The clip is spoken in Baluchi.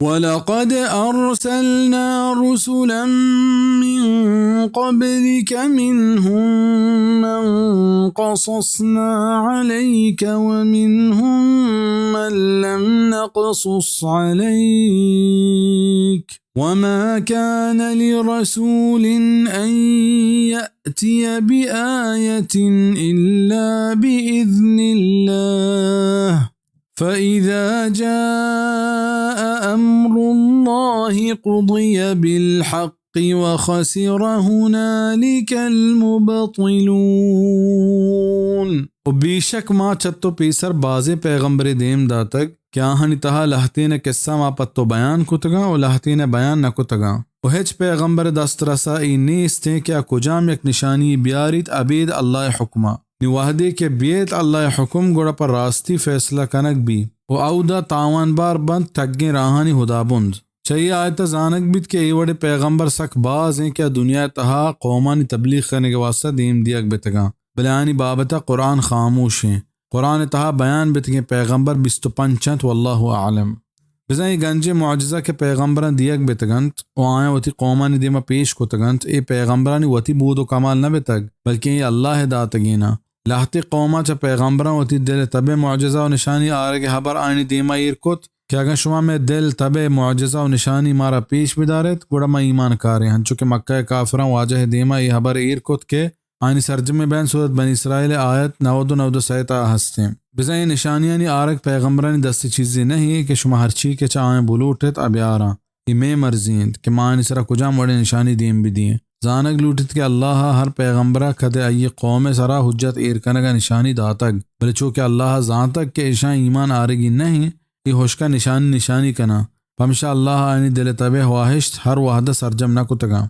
ولقد أرسلنا رسلا من قبلك منهم من قصصنا عليك ومنهم من لم نقصص عليك وما كان لرسول أن يأتي بآية إلا بإذن الله فإذا جاء أمر الله قضي بالحق وخسر هنالك المبطلون۔ و بیشک ما چہ تو پیسر بازیں پیغمبرے دیم داتگ کہ آہانی تہا لہتین ءِ قصہ ما پہ تو بیان کتگاں و لہتین ءِ بیان نہ کتگاں۔ و ہچ پیغمبر ءِ دسترس ءَ اے نیست ایں کہ آ کجام یک نشانی یے بیاریت ابید اللہ ءِ حکم ءَ۔ نی وہدے کہ بیت اللہ ءِ حکم، گڑا پہ راستی فیصلہ کنگ بی و اودا تاوان بار بنت ٹگیں راہانی ہدابند۔ چہ اے آیت ءَ زانگ بیت کہ اے وڑیں پیغمبر سک باز ایں کہ آ دنیا ءِ تہا قومانی تبلیغ کنگ ءِ واسطہ دیم دیگ بیتگاں، بلے آیانی بابت ءَ قرآن خاموش ایں۔ قرآن ءِ تہا بیان بیتگیں پیغمبر بیست و پنچ انت، واللہ اعلم۔ بزاں اے گنجیں معجزہ کہ پیغمبراں دیگ بیتگ انت و آیاں وتی قومانی دیما پیش کتگ انت، اے پیغمبرانی وتی بود و کمال نہ بیتگ، بلکیں اے اللہ ءِ داتگیناں۔ لہتے قوماں چہ پیغمبراں وتی دل ءِ تب ءِ معجزہ و نشانی آرگ ءِ ہبر آیانی دیما ایر کت کہ اگاں شما مئے دل ءِ تب ءِ معجزہ و نشانی مارا پیش بداریت، گڑا ما ایمان کاریں۔ ہنچو کہ مکہ ءِ کافراں واجہ ءِ دیما اے ہبر ایر کت کہ آیانی سرجمیں بیان سورت بنی اسرائیل ءِ آیت نود و نود و سئے تہا ہست ایں۔ بزاں اے نشانیانی آرگ پیغمبرانی دست ءِ چیزے نہ ایں کہ شما ہرچی کہ چہ آیاں بلوٹ ایت آ بیاراں۔ اے مئے مرضی انت کہ ما آیانی سرا کجام وڑیں نشانی دیم بدییں۔ زانگ لوٹیت کہ اللہ ءَ ہر پیغمبر ءَ کدے آئی ءِ قوم ءِ سرا حجت ایر کنگ ءِ نشانی داتگ، بلے چو کہ اللہ ءَ زانتگ کہ ایشاں ایمان آرگی نہ ایں، اے ہشکا نشانی نشانی کناں، پمشا اللہ ءَ آیانی دل ءِ تب ءِ ہواہشت ہر وہد ءَ سرجم نہ کتگاں۔